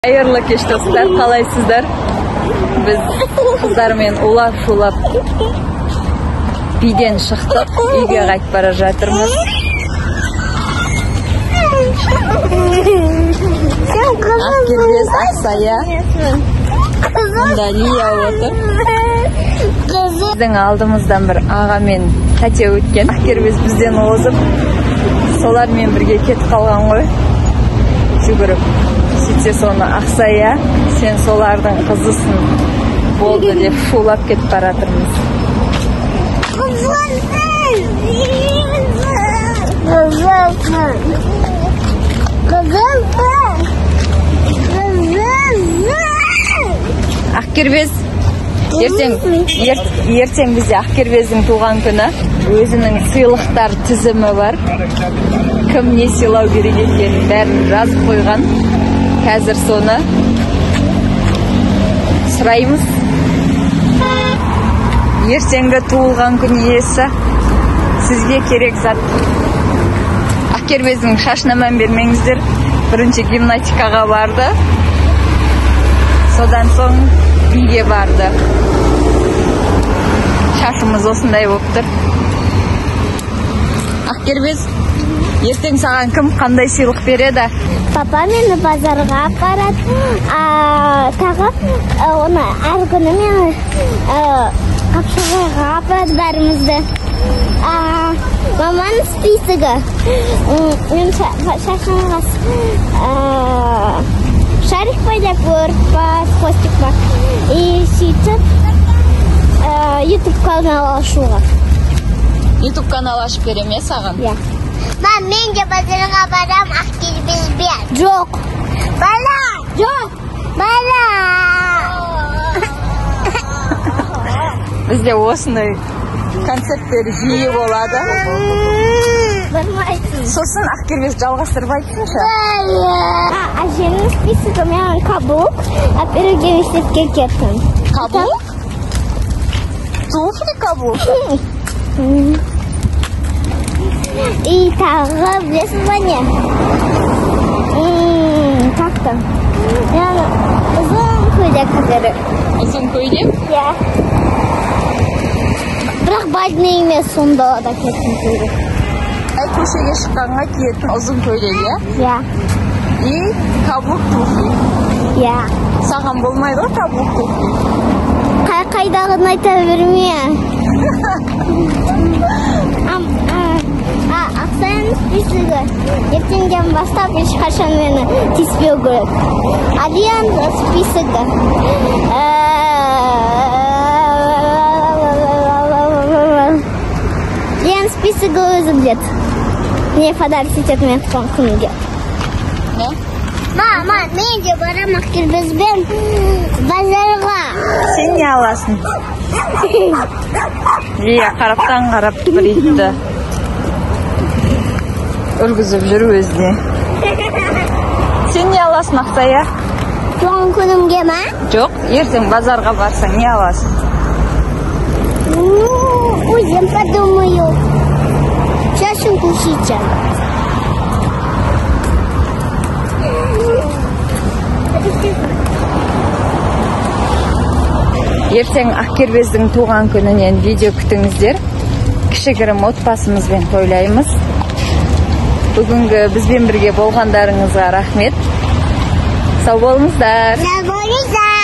Қайырлы кеш, достар, қалайсыздар? Біз қыздармен улап шулап биден шықтық, үйге қайтып бара жатырмыз. Ақкербез, Ақсая, мұнда Лия отыр. Біздің алдымыздан бір аға мен тәте өткен. Ақкербез бізден озып, солармен бірге кетіп қалған ғой, жүгіріп. Сөйтсе соны Ақсая, сен солардың қызысың болды деп шулап кетіп баратырмыз. Ақкербез, ертең бізде Ақкербездің туған күні. Өзінің сыйлықтар тізімі бар. Кім не сыйлау керек екенін бәрін жазып қойған. Қазір соны сұраймыз. Ертеңгі туылған күн иесі, сізге керек зат. Ақкербездің шашына мән бермеңіздер. Бірінші гимнастикаға барды, содан соң биге барды. Шашымыз осындай болып тұр. Ақкербез, ертең саған кім қандай сыйлық береді? Папа мені базарға апарады. Тағы оны әр күні мені Қапшағайға апарады бәрімізді. Маманың списогі. Мен шашымға шарик пайда көріп па, хвостик па. И сөйтіп YouTube канал ашуға. YouTube канал ашып бере ме саған? Иә. Мам, мен де базарға барам Ақкербезбен. Жоқ. Бала! Жоқ. Бала! Бізде осындай концерттер жиі болады. Бармайсың. Сосын Ақкербез жалғастырып айтсыншы. Әжемнің списогі маған каблук әперуге мектепке кеттім. Каблук? Туфли каблук? И тағы білесіз ба не? Как там? Ұзын көйлек керек. Ұзын көйлек? Иә. Бірақ бальный емес, сонда да киетін көйлек. Әй, көшеге шыққанға киетін ұзын көйлек, иә? Иә. И каблук туфли. Иә. Саған болмайды ғой каблук туфли. Қайдағыны айта берме. Ақсаяның списогі. Ертеңден бастап ешқашан мені тиіспеу керек. Алияның списогі. Алияның списогі өзі біледі. Не подарок етеді мен туған күнге. Мама, мен де барам Ақкербезбен базарға. Сен не аласың? Лия қараптан қарап бір итті үргізіп жүр өзіне. Сен не аласың, Ақсая? Туған күнімге ма? Жоқ, ертең базарға барсаң не аласың? Өзім подумаю. Шашын көшетем. Ертең Ақкербездің туған күнінен видео күтіңіздер. Кішігірім отбасымызбен тойлаймыз. Бүгінгі бізбен бірге болғандарыңызға рахмет. Сау болыңыздар. Сау болыңыздар.